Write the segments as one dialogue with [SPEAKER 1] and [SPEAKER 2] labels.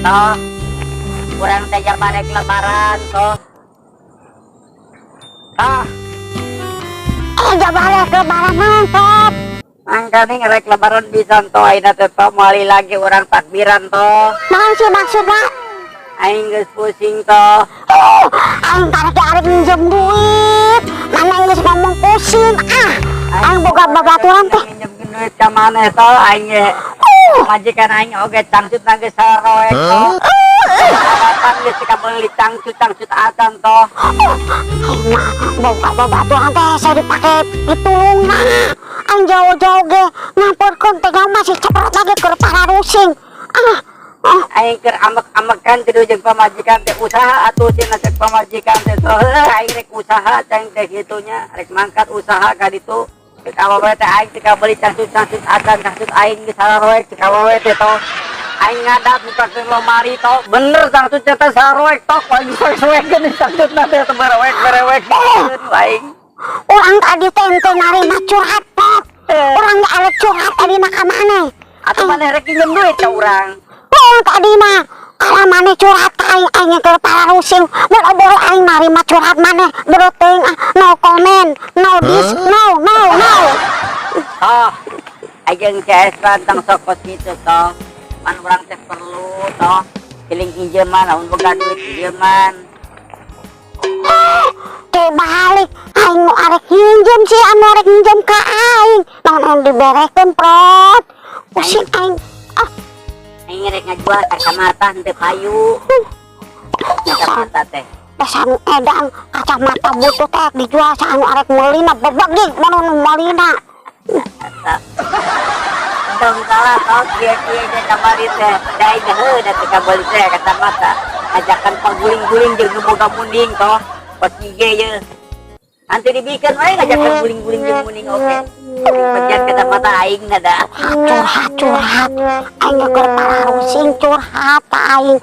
[SPEAKER 1] Toh, urang teh jaman rek Lebaran toh. Ah,
[SPEAKER 2] Eh, jaman rek Lebaran naon, Pop?
[SPEAKER 1] Mangkane rek Lebaran bisa toh, ayeuna teh toh moal lagi urang takbiran toh.
[SPEAKER 2] Naon sih maksudna?
[SPEAKER 1] Aing geus pusing toh.
[SPEAKER 2] Oh, aing karek arek minjem duit. Mana geus ngomong pusing ah. Aing boga babaturan teh.
[SPEAKER 1] Minjem duit ka maneh toh, aing ge. Majikan aing oge cangcut geus saroek toh. Harapan geus kabeuli cangcut cangcut acan toh.
[SPEAKER 2] Aing mah boga babaturan teh saya dipake pitulungna. Aing jauh-jauh ge nyamperkeun teh masih ceprot lagi keur pararusing. Ah, ah.
[SPEAKER 1] Aing keur amek-amekan kudu jeung pamajikan teh, usaha atuh cenah cek pamajikan teh toh. Heuh, aing rek usaha ceng teh kitu nya, rek mangkat usaha ka ditu. Cek awewe teh aing teh kabeli cangcut-cangcut acan, cangcut aing geus saroek cek awewe teh toh. Aing ngadat bukakeun lomari toh, bener cangcut teh saroek toh, aing soek-soekeun cangcutna teh berewek berewek aing.
[SPEAKER 2] Urang tadi teh henteu narima curhat, Pop. Urang ge arek curhat tadi mah ka maneh.
[SPEAKER 1] Atuh maneh rek minjem duit ka urang.
[SPEAKER 2] Oh, tadi mah kalau maneh curhat ka aing, aing keur pararusing. Boro-boro aing narima curhat maneh, boro teuing ah, no comment, no this, no, no, no.
[SPEAKER 1] Toh, aing CS tentang sok kos kitu toh. Pan urang teh perlu toh. Kiling injeman, lamun boga duit injeman.
[SPEAKER 2] Teh balik, aing nu arek nginjem sih, anu arek nginjem ka aing. Naon anu diberekeun, Prot? Pusing aing. Ah,
[SPEAKER 1] Aing rek ngajual kacamata henteu payu. Kacamata teh.
[SPEAKER 2] Dasar nu edan, kacamata butuh teh dijual sa anu arek meulina, bebegig mana nu meulina.
[SPEAKER 1] Eta. Entong salah toh, kieu-kieu ge kamari teh. Da aing heuh da teu kabeuli teh kacamata. Ajakan paguling-guling jeung nu boga munding toh. Kos ge ye. Nanti dibikeun we ngajakan guling-guling jeung munding oge. Pencet kacamata aing na da.
[SPEAKER 2] Curhat curhat, aing keur pararusing curhat ka aing.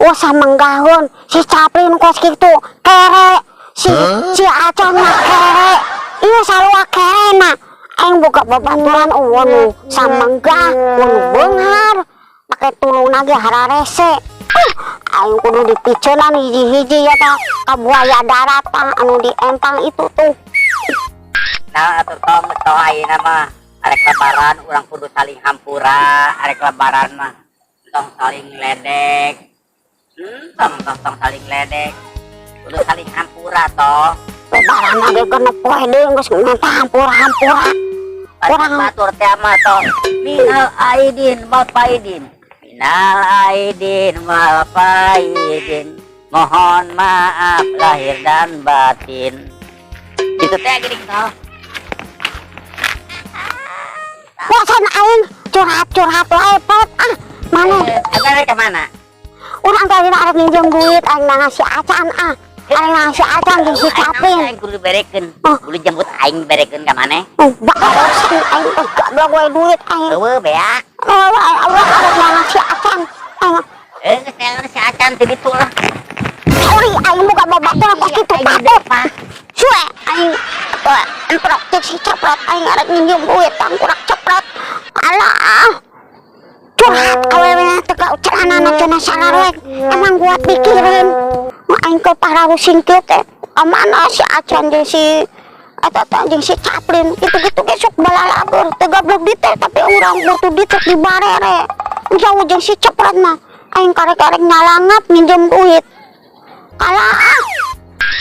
[SPEAKER 2] Usah menggaheun si Caplin kos kitu kere, si si Acan mah kere, ieu sarua kere na. Aing boga babaturan euweuh nu samanggah, euweuh nu beunghar, pake tulungna ge hararese. Aing kudu dipiceunan hiji-hiji ya tah ka buaya darat tah anu di empang itu tuh.
[SPEAKER 1] Nah, atuh tong toh ayeuna mah arek Lebaran urang kudu saling hampura, arek Lebaran mah tong saling ledek. Tong tong tong saling ledek. Kudu saling hampura toh.
[SPEAKER 2] Lebaran ge 6 poe deui geus minta hampura-hampura.
[SPEAKER 1] Urang batur teh mah toh. Minal aidin wal faidin. Minal aidin wal faidin. Mohon maaf lahir dan batin. Itu teh gini toh.
[SPEAKER 2] Bosan aing curhat-curhat wae, Pot. Ah, mana?
[SPEAKER 1] Eh, ke mana?
[SPEAKER 2] Urang tadi arek minjem duit aing nang si Acan ah. Aing nang si Acan jeung si Capin.
[SPEAKER 1] Aing kudu berekeun.
[SPEAKER 2] Oh.
[SPEAKER 1] Kudu jemput aing berekeun ka maneh.
[SPEAKER 2] Oh, bosan aing teh gablok wae duit aing.
[SPEAKER 1] Eueuh beak.
[SPEAKER 2] Oh, aing arek nang si Acan. Aing
[SPEAKER 1] Eh, geus teh si Acan teh ditu lah.
[SPEAKER 2] Sorry, aing boga babaturan kos kitu patut. Suwe aing emprok cek si Ceprot, aing arek minjem duit tangkurak Ceprot. Alah. Curhat awewe teh ka celanana cenah salarek. Emang gua pikirin. Aing ke pararusing kieu teh. Ka mana si Acan jeung si eta teh jeung si Chaplin gitu-gitu ge sok balalageur teu gablok detail, tapi urang butuh detail di barere. Jauh jeung si Ceprot mah aing karek-karek nyalangap minjem duit. Kalah ah.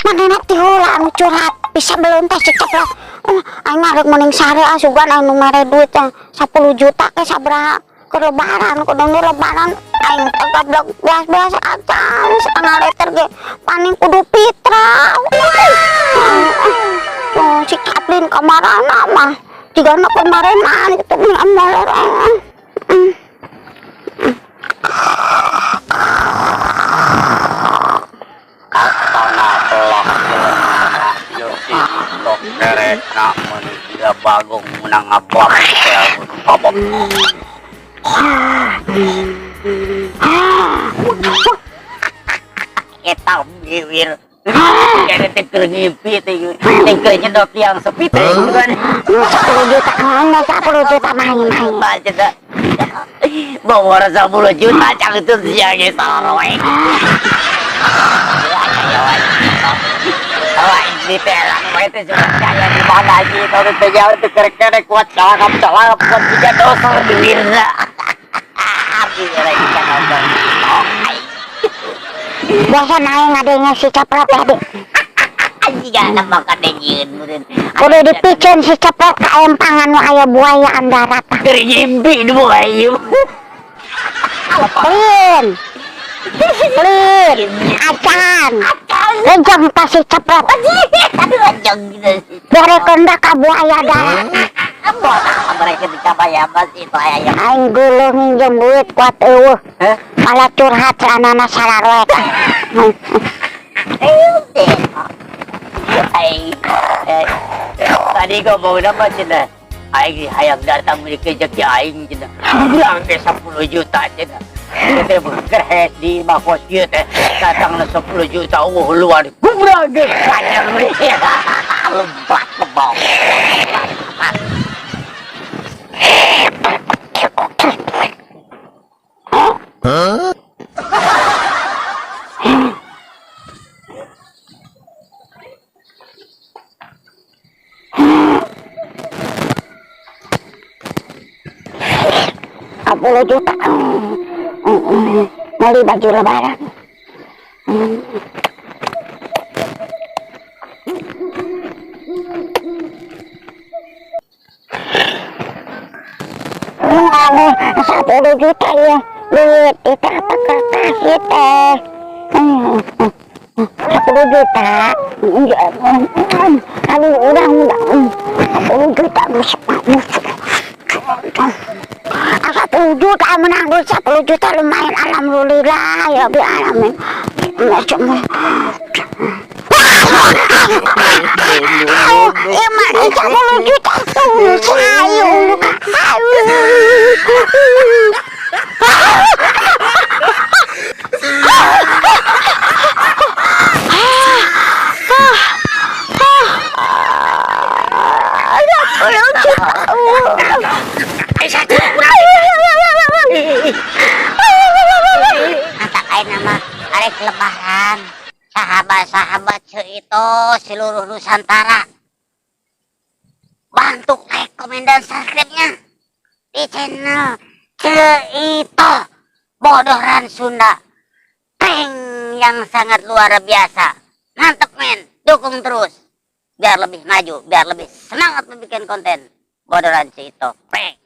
[SPEAKER 2] Manehna ti heula anu curhat bisa belum teh si Ceprot. Aing mah rek mending sare ah, sugan aing nu mere duit teh 10 juta ke sabaraha ke Lebaran, kudu nu Lebaran aing teh gablok beas-beas acan setengah liter ge paling kudu pitra. Oh, si Chaplin kamarana mah jigana kemarenan gitu mah molor ah.
[SPEAKER 1] Tanah pelak yo si tok kerek nak manusia bagong menang ngabak babak. Eta biwir kayaknya teh keur ngimpi teh teh keur nyedot tiang sepi teh gitu kan.
[SPEAKER 2] 10 juta mana, 10 juta main main.
[SPEAKER 1] Baca dah. Bawa 10 juta cangcut sia ge saroroe. Wah, ini telang wae teh sudah kaya di mana sih kalau teh jauh teh kerek kuat calangap calangap kuat tiga dosor duitna. Lagi kan nonton.
[SPEAKER 2] Biasa naik ngadengnya si Ceprot ya, Dik.
[SPEAKER 1] Jika anak makan nyieun meureun.
[SPEAKER 2] Kudu dipiceun si Ceprot ka empangan nu aya buaya andarat.
[SPEAKER 1] Keur nyimpi nu buaya.
[SPEAKER 2] Lin. Lin. Acan. Lejong ka si Ceprot.
[SPEAKER 1] Aduh, anjing gitu sih.
[SPEAKER 2] Berekeun dah ka buaya darat.
[SPEAKER 1] Apa mereka dicapai apa sih itu ayam?
[SPEAKER 2] Aing geuleuh minjem duit kuat eueuh.
[SPEAKER 1] Hah?
[SPEAKER 2] Malah curhat celanana sararoek.
[SPEAKER 1] Aing, tadi ngomong apa cenah? Aing hayang datang di kejeki aing cenah. Kurang teh 10 juta cenah. Teh bekerhes di makos kieu teh datang 10 juta eueuh luar. Kurang ge panjang we. Lebat kebong.
[SPEAKER 3] Huh?
[SPEAKER 2] 10 juta. Beli baju lebaran. Aneh, 10 juta ya. Duit itu apa kertas teh. 10 juta. Aduh, udah. 10 juta busuk. 10 juta menang duit 10 juta lumayan, alhamdulillah ya bi alamin. Emang 10 juta tuh ayo.
[SPEAKER 4] Mantap ayeuna mah arek lebaran. Sahabat-sahabat Ceu Itoh seluruh Nusantara. Bantu like, komen, dan subscribe-nya di channel Ceu Itoh Bodoran Sunda. Prank yang sangat luar biasa. Mantap men, dukung terus. Biar lebih maju, biar lebih semangat membuat konten Bodoran Ceu Itoh. Prank.